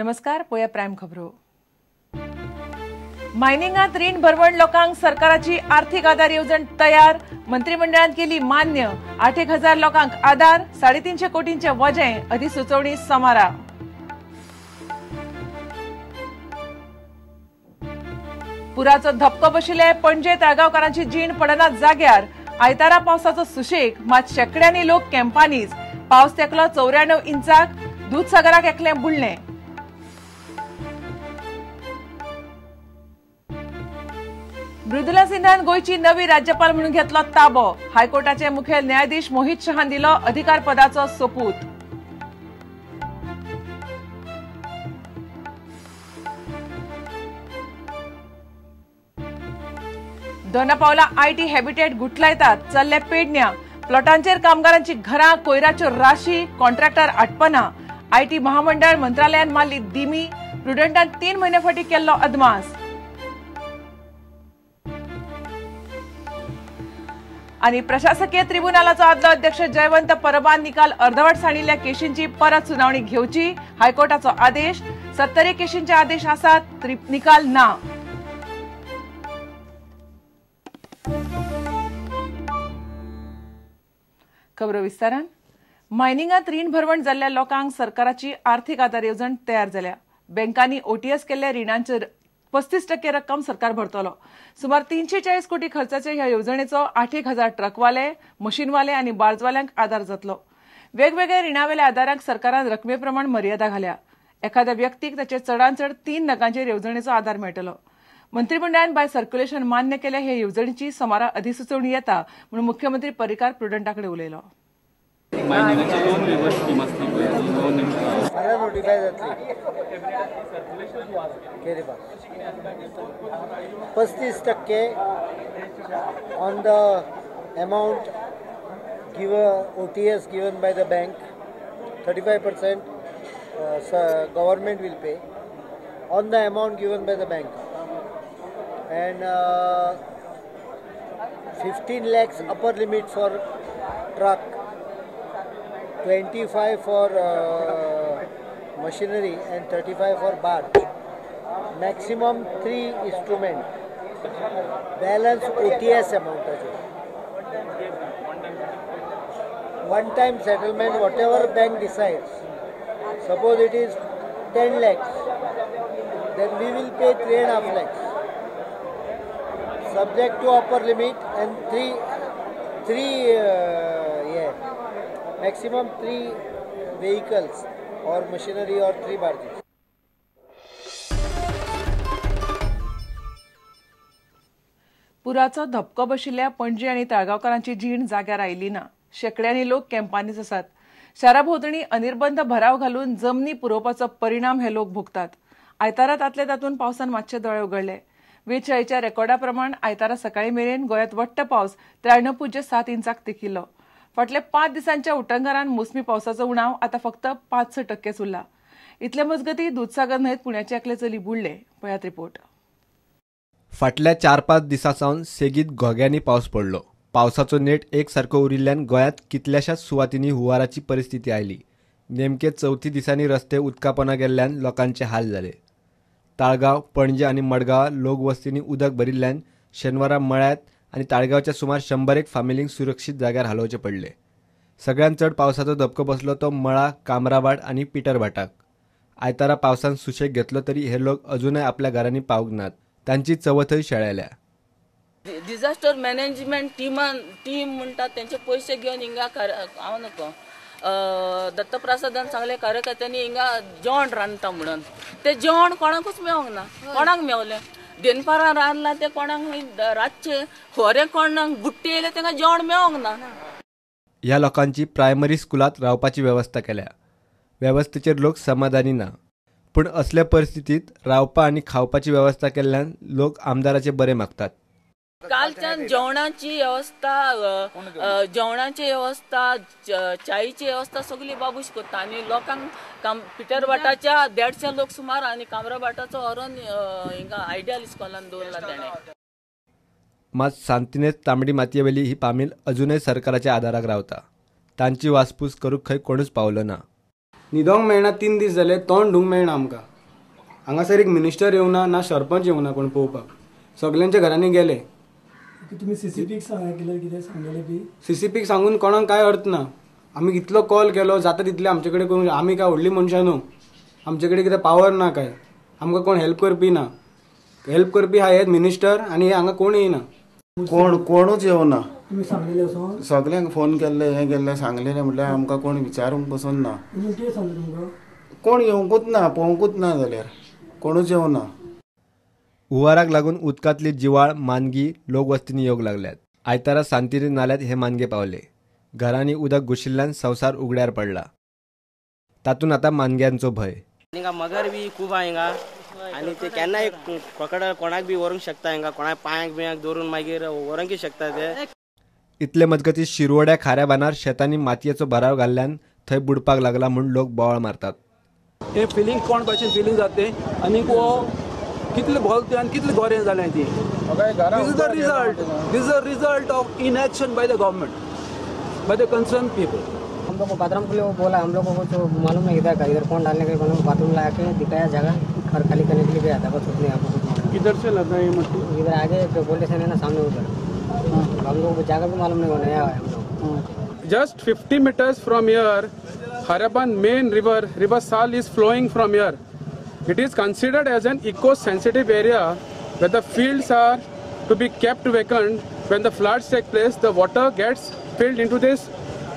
नमस्कार, पोया प्रायम खबरो. मायनिंगात रीण भरवण लोकांक सरकाराची आर्थिक आदार येवजण तयार. मंत्रिमंडळान केली मान्य. 8,000 लोकांक आदार, 350 कोटींचे वजें, अधिसुचोवणी सोमारा. पुराचो धपको बशिल्ले पणजे ताळगांवकारांची जीण पडना जाग्यार. आयतारा पावसाचो सुशेग, मात शेकड्यांनी लोक कॅम्पांनीच. पावस तेकलो 94 इंचाक, दुधसागराक एकलें बुडलें. मृदुला सिन्हान गोंयची नवी राज्यपाल म्हणून घेतलो ताबो. हायकोर्टाचे मुखेल न्यायाधीश मोहित शहान दिलो अधिकारपदाचो सोपूत. दोनापावला IT habitat गुठलायतात चल्ले पेडण्या. प्लॉटांचेर कामगारांची घरां, कोयराच्यो राशी, कॉन्ट्रॅक्टर आटपना. IT महामंडळ मंत्रालयान मारली दिमी. प्रुडंटान 3 म्हयन्या फाटीं केल्लो अदमास. आनी प्रशासकीय त्रिबुनालाचो आदलो अध्यक्ष जयवंत परबान निकाल अर्धवट सांडिल्ल्या केशींची परत सुनावणी घेवची, हायकोर्टाचो आदेश. 70 केशींचे आदेश आसात, निकाल ना. खबरो विस्तारान. मायनिंगात रीण भरवण जाल्ल्या लोकांक सरकाराची आर्थिक आदार येवजण तयार जाल्या. बँकांनी ओटीएस केल्ल्या रिणांचेर 35% रक्कम सरकार भरतलो. सुमार 340 कोटी खर्चाचे ह्या येवजणेचो 8,000 ट्रकवाले, मशीनवाले आनी बार्जवाल्यांक आदार जातलो. वेगवेगळ्या रिणावेल्या आदाराक सरकारान रकमे प्रमाण मर्यादा घाल्या. एखाद्या व्यक्तीक ताचे चडांत चड 3 नगांचेर येवजणेचो आदार मेळटलो. मंत्रिमंडळान बाय सर्क्युलेशन मान्य केल्या हे येवजणेची सोमारा अधिसुचोवणी येता म्हणून मुख्यमंत्री पर्रीकार प्रुडंटा कडेन उलयलो. 35% on the amount given OTS given by the bank, 35% government will pay on the amount given by the bank, and 15 lakhs upper limit for truck, 25 for machinery and 35 for barge. Maximum 3 instrument. Balance OTS amount. One time settlement, whatever bank decides. Suppose it is 10 lakhs, then we will pay 3.5 lakhs. Subject to upper limit and maximum 3 vehicles or machinery or 3 barges. पुराचो धपको बशिल्ल्या पणजी आनी ताळगांवकारांची जीण जाग्यार आयली ना. शेकड्यांनी लोक कॅम्पांनीच आसात. शारा भोंवतणी अनिर्बंध भराव घालून जमनी पुरोवपाचो परिणाम हे लोक भोगतात. आयतारा तांतले तातूंत पावसान मातशे दोळे उगडले. वेधशाळेच्या रेकॉर्डा प्रमाण आयतारा सकाळी मेरेन गोंयांत वट्ट पावस 93.7 इंचाक तेंकिल्लो. फाटल्या 5 दिसांच्या उटंगारान मोसमी पावसाचो उणाव आतां फक्त 5% उरला. इतले मजगतीं दुधसागर न्हंयेत पुण्याचे एकले चली बुडले. पळयात रिपोर्ट. फाटल्या 4-5 दिसां सावन सेगीत घोग्यांनी पावस पडलो. पावसाचो नेट एकसारको उरिल्ल्यान गोंयांत कितल्याशाच सुवातींनी हुंवाराची परिस्थिती आयली. नेमके चवथी दिसांनी रस्ते उदकापोना गेल्ल्यान लोकांचे हाल जाले. ताळगांव, पणजे आनी मडगांव लोकवस्तींनी उदक भरिल्ल्यान शेनवारा मळ्यांत आनी ताळगांवच्या सुमार 100 फामिलींक सुरक्षीत जाग्यार हालोवचे पडले. सगळ्यांत चड पावसाचो धपको बसलो तो मळा, कामरावाड आनी पिटरभाटाक. आयतारा पावसान सुशेग घेतलो तरी हे लोक अजूनय आपल्या घरांनी पावंक नात. तांची चवथय शेळेल्या. डिझास्टर मॅनेजमेंट टीम म्हणटात तेंचे पयशे घेवन हिंगा हांव नको दत्तप्रसादान सांगले कार्यकर्त्यांनी हिंगा जेवण रांदता म्हणून ते जेवण कोणाकूच मेळोंक ना. कोणाक मेवलें? दनपारां रांदलां तें कोणाक रातचें खोरें कोणाक बुट्टी येयलें तांकां जेवण मेळोंक ना. ह्या लोकांची प्रायमरी स्कुलांत रावपाची वेवस्था केल्या. वेवस्थेचेर लोक समाधानी ना. पूण असल्या परिस्थितीत रावपा आनी खावपाची वेवस्था केल्ल्यान लोक आमदाराचे बरे मागतात. कालच्यान जेवणाची व्यवस्था, चायची व्यवस्था सगळी बाबूश करता आनी लोकांक पिटरभाटाच्या 150 लोक सुमार आनी कामराभाटाचो व्हरोन हिंगा आयडियल इस्कॉलान दवरला तेणें. मात सांतिनेज तांबडी मातयेवेली ही पामील अजूनय सरकाराच्या आदाराक रावता. तांची वासपूस करूंक खंय कोणूच पावलो ना. न्हिदोंक मेळना, 3 दीस जाले, तोंड धुवंक मेळना आमकां. हांगासर एक मिनिस्टर येवना ना सरपंच येवना कोण पळोवपाक, सगल्यांच्या घरांनी गेले. तुमी सीसीपीक सांगले कितें सांगलें बी? सीसीपीक सांगून कोणाक कांय अर्थ ना. आमी इतलो कॉल केलो जाता तितले आमचे कडेन करूंक. आमी काय व्हडली मनशां न्हू, आमचे कडेन कितें पावर ना काय, आमकां कोण हेल्प करपी ना. हेल्प करपी आहा हे मिनिस्टर आनी हे हांगा कोण येयना, कोण कोणूच येवना. तुमी सांगलेले वचोन सगल्यांक फोन केल्ले, हें केल्लें, सांगलेलें, म्हटल्यार आमकां कोण विचारूंक पसून ना. कितें सांगलें तुमकां? कोण येवंकूच ना, पळोवंकूच ना, जाल्यार कोणूच येवना. हुंवाराक लागून उदकांतली जिवाळ मानगी लोकवस्तींनी येवंक लागल्यात. आयतारा सांतिरी नाल्यात हे मानगे पावले. घरांनी उदक घुशिल्ल्यान संवसार उगड्यार पडला. तातूंत आतां मानग्यांचो भंय. हिंगा मगर बी खूब आहा हिंगा आनी ते केन्नाय पकड कोणाक बी व्हरूंक शकता, हिंगा कोणाक पांयांक बियांक दवरून मागीर व्हरूंक शकता ते. इतले मजगती शिरवड्या खाऱ्या बांदार शेतांनी मातयेचो भराव घाल्ल्यान थंय बुडपाक लागला म्हूण लोक बोवाळ मारतात. हे फिलींग कोण भाशेन फिलींग जाते आनी कितले भोंवते आनी कितले गोरे जाले ती. This is the result, this is the result of inaction by the government, by the concern people. हम लोग को बाथरूम के लिए वो बोला, हम लोगों को तो मालूम नहीं इधर का, इधर कौन डालने के लिए बाथरूम ला के दिखाया जगह और खाली करने के लिए गया था, बस उतने आपको कुछ. किधर से लगा ये मट्टी? इधर आगे जो पुलिस है ना सामने उधर, हम लोग को जगह भी मालूम नहीं होना है हम लोग. Just 50 meters from here, Kharebandh main river, River Sal is flowing from here. It is considered as an eco-sensitive area where the fields are to be kept vacant. When the floods take place, the water gets filled into this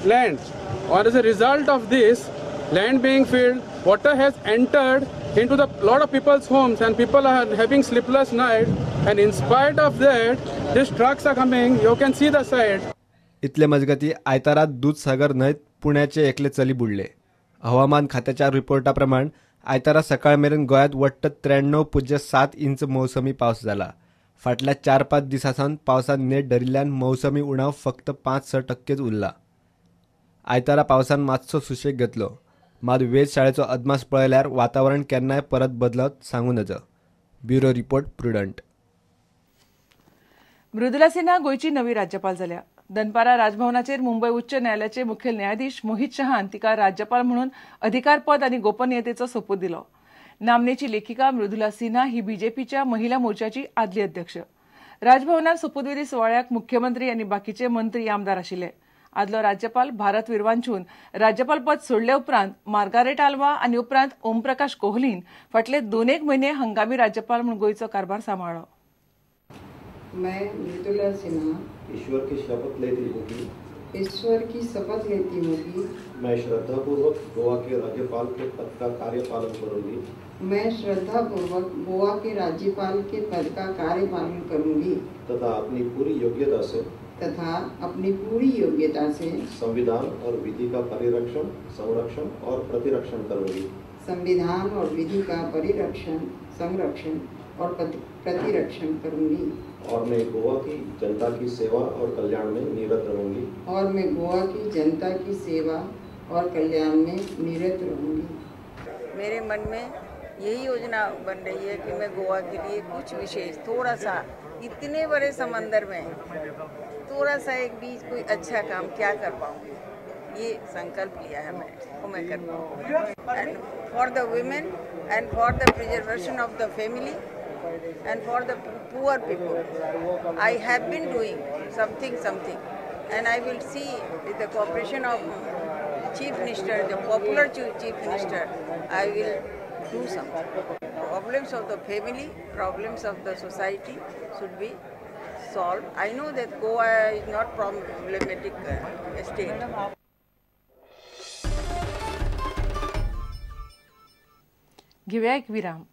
land. Or as a result of this land being filled, water has entered into the lot of people's homes and people are having sleepless nights. And in spite of that, these trucks are coming. You can see the side. इतले मजगती आयतारा दूधसागर न्हंयत पुण्याचे एकले चली बुडले. हवामान खात्याच्या रिपोर्टाप्रमाण आयतारा सकाळ मेरेन गोंयांत वट्ट 93.7 इंच मौसमी पावस जाला. फाटल्या 4-5 दिसां सावन पावसान नेट धरिल्ल्यान मौसमी उणाव फक्त 5-6% उरला. आयतारा पावसान मातसो सुशेग घेतलो, मात वेधशाळेचो अदमास पळयल्यार वातावरण केन्नाय परत बदलत सांगू नजो. Bureau report, Prudent. Mridula Sinha गोंयची नवी राज्यपाल जाल्या. दनपारा राजभवनाचेर मुंबय उच्च न्यायालयाचे मुखेल न्यायाधीश मोहित शहान तिका राज्यपाल म्हणून अधिकारपद आनी गोपनीयतेचो सोपूत दिलो. नामनेची लेखिका मृदुला सिन्हा ही बीजेपीच्या महिला मोर्चाची आदली अध्यक्ष. राजभवनार सोपूतविधी सुवाळ्याक मुख्यमंत्री आनी बाकीचे मंत्री आमदार आशिल्ले. आदलो राज्यपाल भारत विरवांचून राज्यपाल पद सोडले उपरांत मार्गारेट आल्वा आनी उपरांत ओमप्रकाश कोहलीन फाटले 2-1 म्हयने हंगामी राज्यपाल म्हूण गोंयचो कारभार सांबाळ्ळो. मैं मृदुला सिन्हा ईश्वर की शपथ लेती हूँ कि ईश्वर की शपथ लेती हूँ कि मैं श्रद्धापूर्वक गोवा के राज्यपाल के पद का कार्यपालन करूँगी। मैं श्रद्धापूर्वक गोवा के राज्यपाल के पद का कार्यपालन करूँगी तथा अपनी पूरी योग्यता से संविधान और विधि का परिरक्षण, संरक्षण और प्रतिरक्षण करूँगी। संविधान और विधि का परिरक्षण, संरक्षण और प्रतिरक्षण करूंगी। और मैं गोवा की जनता की सेवा और कल्याण में निरत रहूंगी। और मैं गोवा की जनता की सेवा और कल्याण में निरत रहूंगी। मेरे मन में यही योजना बन रही है कि मैं गोवा के लिए कुछ विशेष, थोड़ा सा, इतने बड़े समंदर में थोड़ा सा एक बीच कोई अच्छा काम क्या कर पाऊँगी, ये संकल्प लिया है मैं, वो मैं कर पाऊँगी। And for the women and for the preservation of the family and for the poor people, I have been doing something, and I will see with the cooperation of Chief Minister, the popular Chief Minister, I will do something. Problems of the family, problems of the society should be solved. I know that Goa is not problematic state. घेऊया एक विराम.